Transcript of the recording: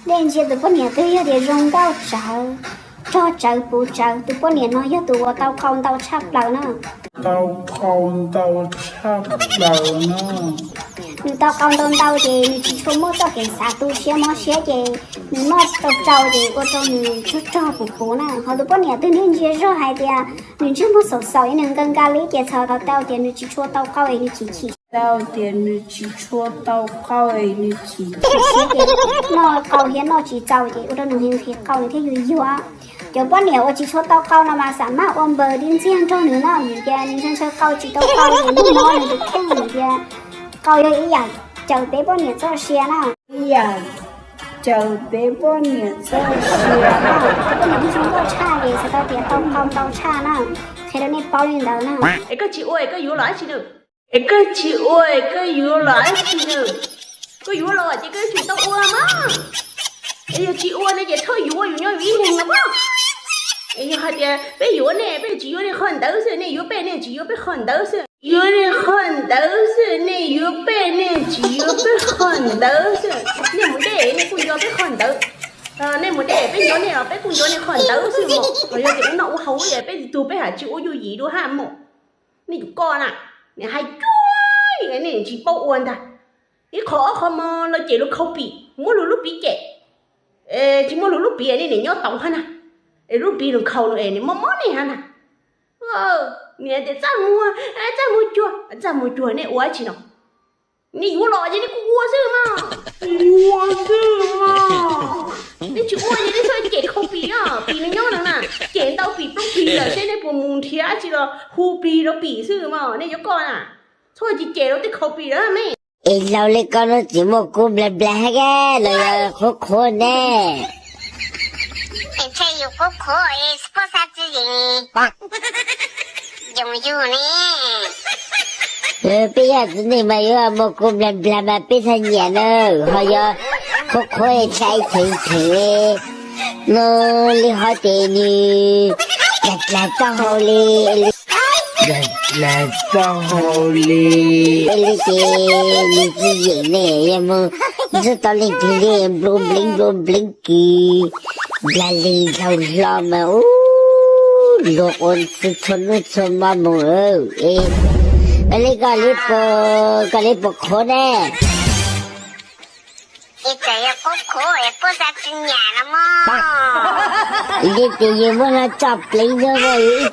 Dej ntsia tus poj niam twg yog tias zoo nkauj tsawv, rog tsawv puv tsawv, tus poj niam no yog tus uas tau qau ntau tshaj plaws na. Tau qau ntau tshaj plaws na. Nws tau qau ntau ntau ces nws tsis tshua muaj txoj kev xav tu siab mob siab ces nws noj rau rau ces ua rau nws rog rog puv puv na. Ho tus poj niam twg niaj ntsia zog hais tias nws ntsej muag xaum xaum es nws nka nka li ces txhais tau tias nws tsis tshua tau qau es nws chim chim, tau tias nws tsis tshua tau qau es nws chim chim siab ces noj qau thiab noj tsis txaus ces ua rau nws nqhis nqhis qau nws thiaj yuag yuag. Cov poj niam uas tsis tshua tau qau no mas xam maj ua npaws tib ntxiag nrog nws na, vim tias nws ntshaw ntshaw qau tsis tau qau ces ntuj mob nws tus kheej vim tias qau yog ib yam cawm peb poj niam txoj sia na. Ib yam cawm peb poj niam txoj sia na. Cov poj niam twg zoo nkauj tshaj ces txhais tau tias tau qau ntau tshaj na. Qhia rau nej paub li ntawd na. Es koj tsis ua es koj yuav los dab tsi na? Es koj tsis ua es koj yuav los dab tsi na? Koj yuav los ces koj yuav tsum tau ua mas. Es yog tsis ua no ces thov yuav yus nyob yus ib leeg no pob. Es yog hais tias peb yuav nej, peb tsis yuav nej qhov ntawd xwb, nej yuav peb, nej tsis yuav peb qhov ntawd xwb. Yuav nej qhov ntawd xwb, nej yuav peb, nej tsis yuav peb qhov ntawd xwb. Nej mus dej nej kuj nco peb qhov ntawd. Nej mus dej peb nco nej los peb kuj nco nej qhov ntawd xwb mog. Yog tias ua noj ua haus es peb tsis tug peb ham tsis ua yuj yim dua haj mog. Nej yuav koj na, nej hais cuag nej tsis paub ua ntag. Ib qho ob qho mog los cem luag khaus pim, muab luag lub piv cem. Tsis muab luag lub piv nej niam nyob tau hab na. Es lub piv luag khaus no es nws mob mob nej hab na. Niam tias txaj muag, txaj muag cuag, txaj muag cuag nej ua dab tsi no? Nej yuav los ces nej kuj ua xwb mog. Ua xwb mog. Nej tsis ua ces nej txhob cem khaus pim os, pim nws nyob no na. Cem ntau pim plaub plig lawm seb nej puas mus nrhiav dab tsi los hu plig rau pim xwb mog, nej yuav koj na. Txhob cem cem rau tej khaus pim lawm me. Es laus li koj no tseem muaj kub nplas nplas hab los yog qhuav qhuav ne? Es ntshe yus qhuav qhuav es poj xav tsis yeem yoos yug ne. Peb yog txiv neej mas yuav muaj kub nplas nplas mas peb txhaj nyiam na, ho yog qhuav qhuav dlha cheem cheem no li ho ces nws dlha dlha taub hau li, dlha dlha taub hau li, li ces nws tsis yeem ne, yog mus ntsib tau leej twg li nplua npleev nplua npleev kws dlha li dlhau hlo mas ub luag ua txhua hnub txhua hmo mus. Es li koj li puas, koj li puas qhuav ne? Li ces yus muab hlo tso pleev nrog ib